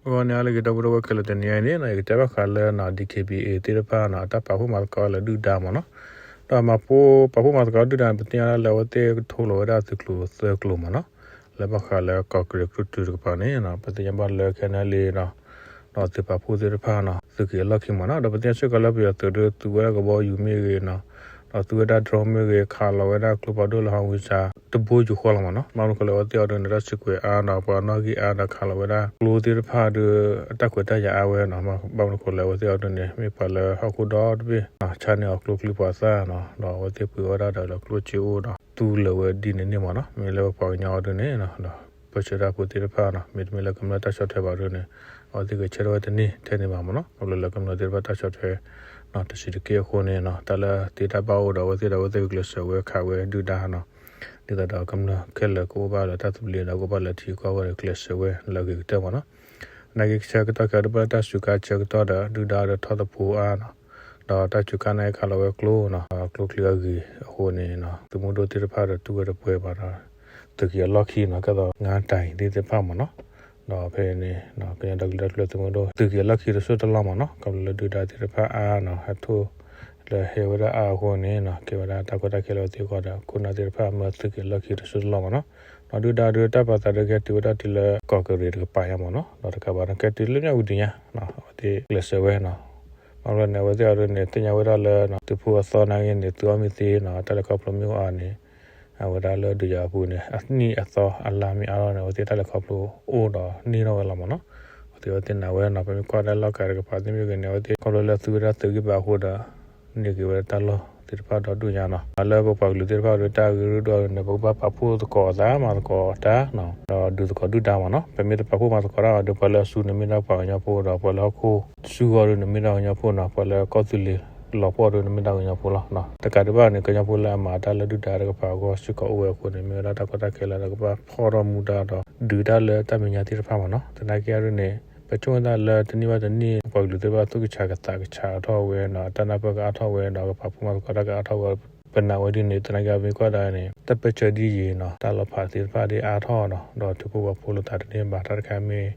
ဂီၤန့ၣ် အါလၢအဂ့ၤ ဒီပုၢ်ဝဲၢ်ခဲလၢာ်, တနံၤအံၤန့ၣ် ယကတဲဘၣ်ဃးလၢ DKBA သ့ၣ်တဖၣ်န့ၣ် အတၢ်ပာ်ဖှိၣ်မၤသကိးလၢဒုၣ်ဒါမ့ၢ်နီၤ. ဒီးမၤပာ်ဖှိၣ်မၤသကိးဒုၣ်ဒါန့ၣ် ပသ့ၣ်ညါဒၣ်လၢအဝဲသ့ၣ်ကထိလီၤဝဲဒၣ်သုးကျိၤသၢကျိၤမ့ၢ်နီၤ, လၢဘၣ်ဃးလၢကီၢ်ကရံၣ်ကရူၢ်တုၤတကပၤန့ၣ် ပသ့ၣ်ညါဘၣ်လၢ ခဲနလံ ဒီးသုးပာ်ဖှိၣ်သ့ၣ်တဖၣ်န့ၣ် သုးက့ၤအလီၢ်ခံမ့ၢ်နီၤ. ဒီးပသ့ၣ်ညါစ့ၢ်ကီးလၢပယီၤသုးဒီး သူဝဲဒၣ်ကဘီယူၤမ့ၢ်ဂ့ၤနီၤ, ဒီးသူဝဲဒၣ် drone မ့ၢ်ဂ့ၤ, ခးလီၤဝဲဒၣ်ကျိဖးဒိၣ်လၢ ဟီဝံစၢ တဘိယူၢ်ဃီလီၤမ့ၢ်နီၤ. ဘၣ်မနုၤအဃိလဲၣ် အဝဲသ့ၣ်အီၤဒ်န့ၣ် တၢ်စုကဝဲၤအါဒီး ပှၤနီၣ်ဂံၢ်အါဒီး ခးလီၤဝဲဒၣ်ကျိသ့ၣ်တဖၣ်ဒီး အတၢ်ခွဲးတၢ်ယာ်အါဝဲနီၤ. ဘၣ်မနုၤအဃိလဲၣ် အဝဲသ့ၣ်အီၤဒ်န့ၣ် မ့ၢ်ပှၤလၢဟီၣ်ခိၣ်ဒီတဘ့ၣ် ဆါန့ၢ်အီၤကျိချံပှၤသၣ်နီၤ, ဒီးအဝဲသ့ၣ်ပှ့ၤဝဲဒၣ်ဒီးလၢကျိၣ်စ့အိၣ်ဒီး သူလၢာ်ဝဲဒ်န့ၣ်န့ၣ်မ့ၢ်နီၤ. မ့ၢ်လၢပပှၤကညီအီၤဒ်န့ၣ် ဒီးပၢဆှၢတၢ်ဖိသ့ၣ်တဖၣ်နီၤ, မ့တမ့ၢ်လၢကမျၢၢ်တၢ်ဆီၣ်ထွဲဘၣ်ဒ်န့ၣ် အဝဲသ့ၣ်ကဆၢထၢၣ်ဝဲတန့ၢ်ထဲန့ၣ်ဘၣ်မ့ၢ်နီၤ. ခီဖျိလၢကမျၢၢ်သ့ၣ်တဖၣ်တၢ်ဆီၣ်ထွဲ တဆံးတက့ၢ်အဃိန့ၣ်နီၤ, တၢ်လၢသ့တၢ်ဘၣ်အိၣ်ဒီး အဝဲသ့ၣ်ဒီး အဝဲသ့ၣ်ကကျဲးစၢးဝဲခးဝဲဒုၣ်ဒါနီၤ. ဒ်သိးဒီးကမျၢၢ်ခဲလၢာ်ကအိၣ်ဘၣ်လၢတၢ်သဘျ့ဒီး ကအိၣ်ဘၣ်လၢထံကီၢ်အဂီၢ်ဒီး ကျဲးစၢးဝဲလၢအဂ့ၤကတၢၢ်မ့ၢ်နီၤ. သနာ်က့ ဆၢကတီၢ်ခဲအံၤ တၢ်စူၤခါဆၢကတီၢ်ဒီး ဒုၣ်ဒါဒီးထီၣ်သဖှိအါနီၤ, ဒီးတၢ်စူၤခါန့ၣ် ခးလီၤဝဲကျိနီၤ, ကျိချံအဂ့ၤအဃိန့ၣ် သုးမုၢ်ဒိၣ်သ့ၣ်တဖၣ်ဒီးတူၢ်ဝဲတပှဲၤဘၣ်ဒီး သုးက့ၤအလီၢ်ခံနီၤ, ကဲသိး ငါးတိုင် သ့ၣ်တဖၣ်မ့ၢ်နီၤ. ဒီးဖဲန့ၣ် ကညီဒီကလုာ်တၢ်ထူၣ်ဖျဲးသုးမုၢ်ဒိၣ် သုးက့ၤအလီၢ်ခံတစိၢ်တလီၢ်မ့ၢ်နီၤ, ခီဖျိလၢဒုၣ်ဒါသ့ၣ်တဖၣ်အါနီၤ, ဟဲထိၣ်လၢဟဲဝဲဒၣ်အါအဃိန့ၣ်နီၤ, ကဲဝဲဒၣ်တၢ်ကီတၢ်ခဲလၢအဝဲသ့ၣ်အဂီၢ်ဒီး ခိၣ်နၢ်သ့ၣ်တဖၣ်မၢသုးက့ၤအလီၢ်ခံတစိၢ်တလီၢ်မ့ၢ်နီၤ. ဒီးဒုၣ်ဒါဒီးတၢ်ပာ်သးဒီး ကဟဲတုၤဝဲဒၣ်တုၤလၢကီၢ်ကရံၣ်တကပၤညါမ့ၢ်နီၤ, ဒီးတကးဘၣ်န့ၣ် ကဟဲတုၤလၢမၠၣ်ဝတံၤညါ, အဝဲသ့ၣ်ကျဲးစၢးဝဲနီၤ. ဘၣ်မနုၤလဲၣ်န့ၣ် အဝဲသ့ၣ်အီၤဒ်န့ၣ် သ့ၣ်ညါဝဲဒၣ်လၢ သုးဖိအသီနာ်က့န့ၣ် သုးအီၣ်မ့ၢ်သ့နီၤ, တၢ်လဲၤခီဖျိမ့ၢ်အိၣ်အါန့ၣ် အဝဲဒၣ်လၢဒုးယၤအပူၤန့ၣ် အနံၣ်အသီအလါမ့ၢ်အါထီၣ်န့ၣ် အဝဲသ့ၣ်တၢ်လဲၤခီဖျိအိၣ်ဒီးန့ၢ်ထီၣ်ဝဲလီၤမ့ၢ်နီၤ. အဝဲသ့ၣ်အဝဲသ့ၣ်နာ်ဝဲနီၤ, ပမ့ၢ်ကွၢ်ဒၣ်လီၢ်ကၤတကပၤသ့ၣ်မ့ၢ်ဂ့ၤန့ၣ် အဝဲသ့ၣ်ခီဖျိလၢသူဝဲဒၣ်သုးဂံၢ်ဘါအဃိဒီး န့ၢ်က့ၤဝဲဒၣ်တၢ်လီၢ်သ့ၣ်တဖၣ်ဒီဒူၣ်ညါနီၤ. လၢပပှၤကလုာ်သ့ၣ်တဖၣ်ဒီး တၢ်ဂ့ၢ်ရ့ဒိၣ်အီၤဒ်န့ၣ် ပကဘၣ်ပာ်ဖှိၣ်သကိးအသး မၤသကိးတၢ် ဒီးဒုးသကိးဒုၣ်ဒါမ့ၢ်နီၤ. ပမ့ၢ်တပာ်ဖှိၣ်မၤသကိးတၢ်ဒီး ပှၤလၢအစုန့ၣ်မ့ၢ်ဒၣ်ပှၤကညီဖိဒီး ပှၤလၢဟီၣ်ခိၣ်စုဂီၢ်ဒ်န့ၣ် မ့ၢ်ဒၣ်ကညီဖိနီၤ, ပှၤလၢကီၢ်သူလ့ၤလီၤပှီၢ်ဒ်န့ၣ် မ့ၢ်ဒၣ်ကညီဖိလီၤ. တကးဒံးဘၣ်န့ၣ် ကညီဖိလၢအမၤတၢ်လၢဒုၣ်ဒါတကပၤအဂီၢ်စ့ၢ်ကီးအိၣ်ဝဲအဃိန့ၣ် မ့ၢ်ဝဲဒၣ်တၢ်ကီတၢ်ခဲလၢဒီး ကဘၣ်ဖီၣ်ထီၣ်မူဒါဒီး ဒုးတၢ်လၢတၢ်မဲာ်ညါသ့ၣ်တဖၣ်မ့ၢ်နီၤ. သနာ်က့အဒ်န့ၣ် ပဆိကမိၣ်သးလၢတနံၣ်ဘၣ်တနံၣ် ပှၤကလုာ်သ့ၣ်တဖၣ်သူၣ်ကဆးကသးကဆးအါထီၣ်ဝဲနီၤ, အတၢ်နၢ်ပၢၢ်ကအါထီၣ်ဝဲဒီး ကပာ်ဖှိၣ်မၤသကိးတၢ်ကအါထီၣ်ဝဲ ပနာ်ဝဲဒ်န့ၣ် သနာ်က့ ပမ့ၢ်ကွၢ်ဒၣ်န့ၣ် တၢ်ပၢဆှၢဒ်အံၤနီၤ, တၢ်လီၤဖးသ့ၣ်တဖၣ်ဒ်အါထီၣ်နီၤ, ဒီးထံဖိကီၢ်ဖိလိာ်သးတန့ၢ်ဘၣ်, တၢ်တခါမ့ၢ်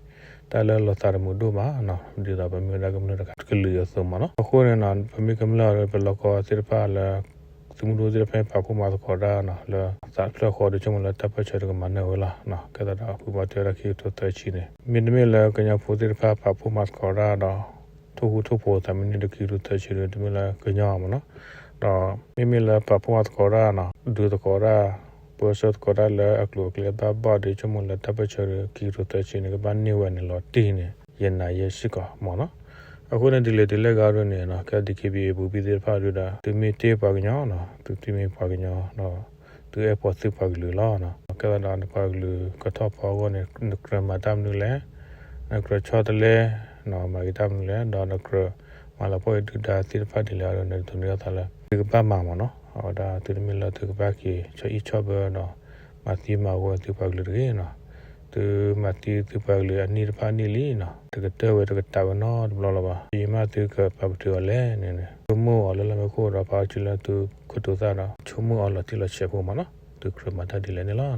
တၢ်လၢလီၤသးတမုာ်ဒိၣ်မးနီၤ, ဒ်သိးပမ့ၢ်ဝဲဒၣ်ကမျၢၢ်တကလုာ်အသိးမ့ၢ်နီၤ. အဃိန့ၣ်နီၤ ပမ့ၢ်ကမျၢၢ်ဒီး ပလီၢ်ကီသ့ၣ်တဖၣ်လၢ သုးမုၢ်ဒိၣ်သ့ၣ်တဖၣ်ပာ်ဖှိၣ်မၤသကိးတၢ်နီၤ, လၢသးဖျၢၣ်ဃီဒီး ဆိကမိၣ်လၢတၢ်ပၢဆှၢတကမၤနၢၤဝဲလီၤ. ကဲသိးဒီး ဖုဘီတဲဝဲဒၣ်ခံကထိသၢဆံန့ၣ် မ့တမ့ၢ်လၢကညီဖိသ့ၣ်တဖၣ်ပာ်ဖှိၣ်မၤသကိးတၢ်ဒီး ထိၣ်ဃူထိၣ်ဖိးသးမ့ၢ်န့ၢ်ဒီး ခံကထိသၢဆံဒီး တမ့ၢ်လၢကညီမ့ၢ်နီၤ, ဒီးမ့မ့ၢ်လၢပာ်ဖှိၣ်မၤသကိးတၢ်နီၤ, ဒုးသကိးတၢ်, ပၢဆှၢသကိးတၢ်လၢအကျိၤအကျဲဘၣ်ဘၣ်ဒီး ဆိကမိၣ်လၢတၢ်ပၢဆှၢဒီး ခံကထိသၢဆံန့ၣ် ကဘၣ်န့ၢ်ဝဲန့ၣ်လီၤတံၢ်န့ၣ် ယနာ်ယဲစ့ၢ်ကီးမ့ၢ်နီၤ. အဃိန့ၣ် ဒ်လဲၣ်ဒ်လဲၣ်ဂ့ၤဒ်န့ၣ်နီၤ, ကဲ DKBA ပူၤဘံၣ်သ့ၣ်တဖၣ်ဒုးဒီး သုမ့ၢ်တ့ၢ်ပှၤကညီနီၤ, သုတမ့ၢ်ပှၤကညီဒီး သုအဲၣ်ပှၤသုးပှၤကလုာ်လီၤ. ကဲသိးဒီးနပှၤကလုာ်ကထီၣ်ဖီအဂီၢ်န့ၣ် နကြၢးမၤတၢ်မနုၤလဲၣ်, နကြၢးဆီတလဲ, မၤက့ၤတၢ်မနုၤလဲၣ်, ဒီးနကြၢးမၤလီၤပှီၢ်အံၤဒုၣ်ဒါသ့ၣ်တဖၣ်ဒ်လဲၣ်ဒီး နဒိးန့ၢ်ထီၣ်သးလၢ သုကဘၣ်မၤမ့ၢ်နီၤ. အဝဲဒၣ်သုတမ့ၢ်လၢသုကဘၣ်က့ၤဆီဟံၣ်ဆီဘၢဒီး မၤသံမၤဝီသုပှၤကလုာ်တဂ့ၤနီၤ. သုမၤသံသုပှၤကလုာ်အနံၣ်တဖၣ်န့ၢ်လံနီၤ, တကတၢၢ်ဝဲတကတၢၢ်ဝဲနီတဘျီလၢၤဘၣ်. ယမ့ၢ်သုကပာ်ပတုာ်အီၤလဲၣ်န့ၣ်န့ၣ် ဆိကမိၣ်အီၤလၢလၢမ့ၢ်ခိၣ်ဒီး ပာ်အီၤစုလၢသုခိၣ်တိၤသၣ်ဒီး ဆိကမိၣ်အီၤလီၤတံၢ်လီၤဆဲးဖိမ့ၢ်နီၤ. သုကြၢးမၤတၢ်ဒ်လဲၣ်န့ၣ်လီၤ.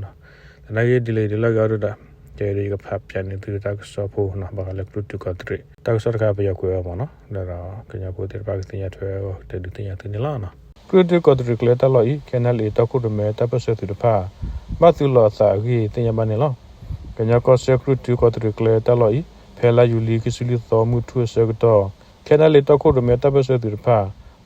သနာ်က့ဒ်လဲၣ်ဒ်လဲၣ်ဂ့ၤဒ်ဒီး ကဲဒီးယကဖးဖျါန့ၢ်သုတၢ်ကစီၣ်ဖိနီၤ, ဘၣ်ဃးလၢကြုၢ်တုကီၢ်တရံး တၢ်ကစီၣ်တခါပယီၤကွဲးအီၤမ့ၢ်နီၤ, ဒီးကညီဖိသ့ၣ်တဖၣ်ကသ့ၣ်ညါထွဲအဂီၢ် တဲဒုးသ့ၣ်ညါသုန့ၣ်လီၤ. ကြုၢ်တုကီၢ်တရံးကျဲတၢ်လီၢ်အံၤ ခဲနလ့ၣ်တီခိၣ်ရိၣ်မဲတၢ်ပၢၢ်ဆၢသုးတဖၣ် ဘၣ်သုးလီၤအသးအဂ့ၢ် သ့ၣ်ညါဘၣ်န့ၣ်လီၤ. ကညီကီၢ်စဲၣ်ကြုၢ်တုကီၢ်တရံးကျဲတၢ်လီၢ်အံၤ ဖဲလါယူၤလံခံဆံလွံၢ်သီမုၢ်ထူၣ်အဆၢကတီၢ် ခဲနလ့ၣ်တီခိၣ်ရိၣ်မဲတၢ်ပၢၢ်ဆၢသုးတဖၣ်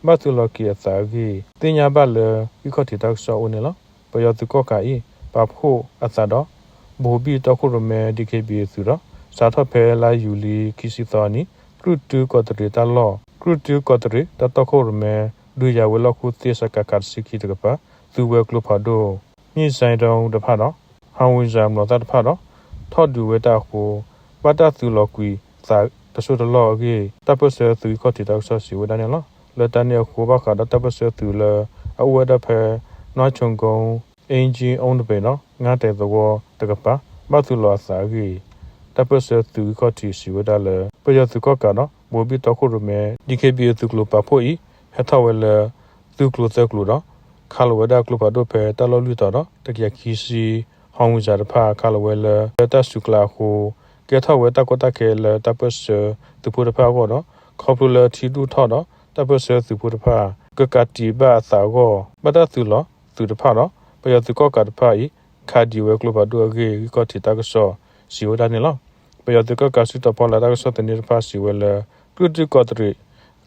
ဘၣ်သုးလီၤက့ၤအသးအဂ့ၢ် သ့ၣ်ညါဘၣ်လၢ ဂံၢ်ခီၣ်ထံးတၢ်ကစီၣ်အအိၣ်န့ၣ်လီၤ. ပယီၤသုးကီၣ်ကးအံၤ ပာ်ဖှိၣ်အသးဒီး ဘိၤဘံၣ်တီခိၣ်ရိၣ်မဲ DKBA သုးဒီး စးထီၣ်ဖဲလါယူၤလံခံဆံသီအနံၤ ကြုၢ်တုကီၢ်တရံးတၢ်လီၢ် ကြုၢ်တုကီၢ်တရံးတၢ်တီခိၣ်ရိၣ်မဲ ဒုးယၤဝဲၤလီၢ်ခိၣ်သ့ၣ် စကခ တဆံခံတကပၤ သုးဝဲကျိဖးဒိၣ် မံၣ်စဲဒိၣ်တဖၣ်ဒီး ဟီဝံစၢ်မျိာ်သၣ်တဖၣ်ဒီး ထီၣ်ဒုးဝဲတၢ်အဃိ ဘၣ်တၢ်သုးလီၤကွံာ်သးတစိၢ်တလီၢ်အဂ့ၢ် တၢ်ပၢၢ်ဆၢသုးဂံၢ်ခီၣ်ထံးတၢ်ကစီၣ်စံးဝဲဒၣ်န့ၣ်လီၤ. လၢတၢ်န့ၣ်အဃိ ဘၣ်ဃးဒီးတၢ်ပၢၢ်ဆၢသုးလၢ အအိၣ်ဝဲဒၣ်ဖဲ နီၢ်ဆိကီ အ့ကၠံအူတဘ့ၣ်ဒီး ငါးတဲာ်သဝီတကပၤ ဘၣ်သုးလီၤအသးအဂ့ၢ် တၢ်ပၢၢ်ဆၢသုးဂံၢ်ခီၣ်ထံးစံးဝဲဒၣ်လၢ ပယီၤသုးကီၣ်ကးဒီး ဘိၤဘံၣ်တီခိၣ်ရိၣ်မဲ DKBA သုးကျိၤပာ်ဖှိၣ်အံၤ ဟဲထီၣ်ဝဲလၢ သုးကျိၤသၢကျိၤဒီး ခးလီၤဝဲဒၣ်ကျိဖးဒိၣ်ဖဲတၢ်လီၢ်လွံၢ်တီၤဒီး တကယၤခံဆံ ဟီဝံစၢ်တဖၣ် ခးလီၤဝဲလၢ လၢတၢ်စုကျါအဃိ ကဲထီၣ်ဝဲတၢ်ကီတၢ်ခဲလၢတၢ်ပၢၢ်ဆၢသုးဖိတဖၣ်အဂီၢ်ဒီး ခီဖျိလၢထံဒိၣ်ထီၣ်ဒီး တၢ်ပၢၢ်ဆၢသုးဖိတဖၣ် ကကးတံာ်ဘၣ်အသးအဂီၢ် ဘၣ်တၢ်သုးလီၤသုးတဖၣ်ဒီး ပယီၤသုးကီၣ်ကးတဖၣ်အံၤ ခးဒံးဝဲကျိဖးဒိၣ်အဂ့ၢ် ဂံၢ်ခီၣ်ထံးတၢ်ကစီၣ်စံးဝဲဒၣ်န့ၣ်လီၤ. ပယီၤသုးကီၣ်ကးစုတီၤဖီလာ်တၢ်ကစီၣ်သန့တဖၣ်စံးဝဲလၢ ကြုၢ်တုကီးတရံး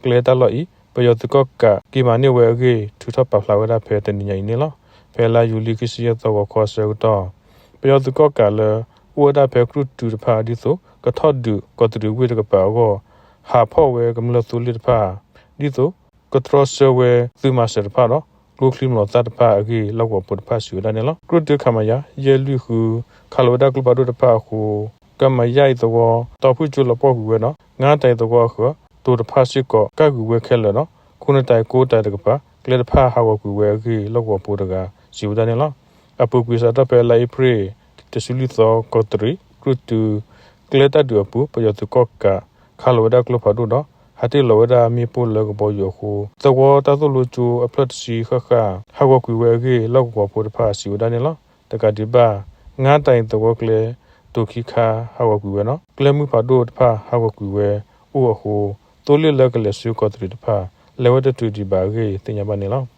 ကျဲတၢ်လီၢ်အံၤ ပယီၤသုးကီၣ်ကးက့ၤမၤန့ၢ်ဝဲအဂ့ၢ် ထုးထီၣ်ပာ်ဖျါဝဲဒၣ်ဖဲတနံၤညါအံၤန့ၣ်လီၤ. ဖဲလါယူၤလံ ခံဆံယဲၢ်သီ ဂီၤခီအဆၢကတီၢ် ပယီၤသုးကီၣ်ကးလၢ အိၣ်ဝဲဒၣ်ဖဲကြုၢ်တုတဖၣ် ဒ်သိးကထီၣ်ဒုးကီးတရံးဝ့ၢ်တကပၤအဂီၢ် ဟးဖီၣ်ဝဲကမျၢၢ်သိလ့ၣ်တဖၣ် ဒ်သိးကတြီဆၢဝဲသုးမၤစၢၤတဖၣ်ဒီး ကျိချံမျိာ်သၣ်တဖၣ်အဂ့ၢ် လီၢ်ကဝီၤဖိတဖၣ်စံးဝဲဒၣ်န့ၣ်လီၤ. ကြုၢ်တု ခမရ ယဲၢ်လွံၢ်ဃု ခးလီၤဝဲဒၣ်ကျိဖးဒိၣ်တဖၣ်အဃိ ကမရအံၤသဝီ တီၤဖုၣ်ကၠိလီၤပှီၢ်ကွံာ်ဝဲဒီး ငါးတၢ်အံၤသဝီအဃၢၤ တိၤတဖၣ်စ့ၢ်ကီး ကၣ်ကွံာ်ဝဲခဲလၢာ်ဒီး ခိၣ်နၢ်တၢ်အံၤကိးတၢ်တကပၤ ကျဲတဖၣ်ဟးဂီၤကွံာ်ဝဲအဂ့ၢ် လီၢ်ကဝီၤဖိတဂၤစံးဝဲဒၣ်န့ၣ်လီၤ. အပူၤကွံာ်စးထီၣ်ဖဲလါအ့ဖြ့ၣ် တဆံလွံၢ်သီ ကီးတရံး ကြုၢ်တု ကျဲတၢ်ဒုးအပူၤ ပယီၤသုးကီၣ်ကး ခးလီၤဝဲဒၣ်ကျိဖးဒိၣ်ဒီး ဟးတ့ၢ်လီၤဝဲဒၣ်မ့ၣ်ပိၢ်လၢကဘီယူၤအဃိ သဝီတၢ်သိၣ်လိကၠိအဖျၢၣ်တဆံဃၣ်ဃၣ် ဟးဂီၤကွံာ်ဝဲအဂ့ၢ် လီၢ်ကဝီၤဖိတဖၣ်စံးဝဲဒၣ်န့ၣ်လီၤ. တကးဒံးဘၣ် ငါးတၢ်အံၤသဝီကျဲ တိၤခံခါဟးဂီၤကွံာ်ဝဲဒီး ကျဲမုၢ်ဖးဒိၣ်တဖၣ်ဟးဂီၤကွံာ်ဝဲအိၣ်အဃိ သိလ့ၣ်လၢကလဲၤဆူကီးတရံးတဖၣ် လဲၤဝဲတတုၤဒံးဘၣ်အဂ့ၢ် သ့ၣ်ညါဘၣ်န့ၣ်လီၤ.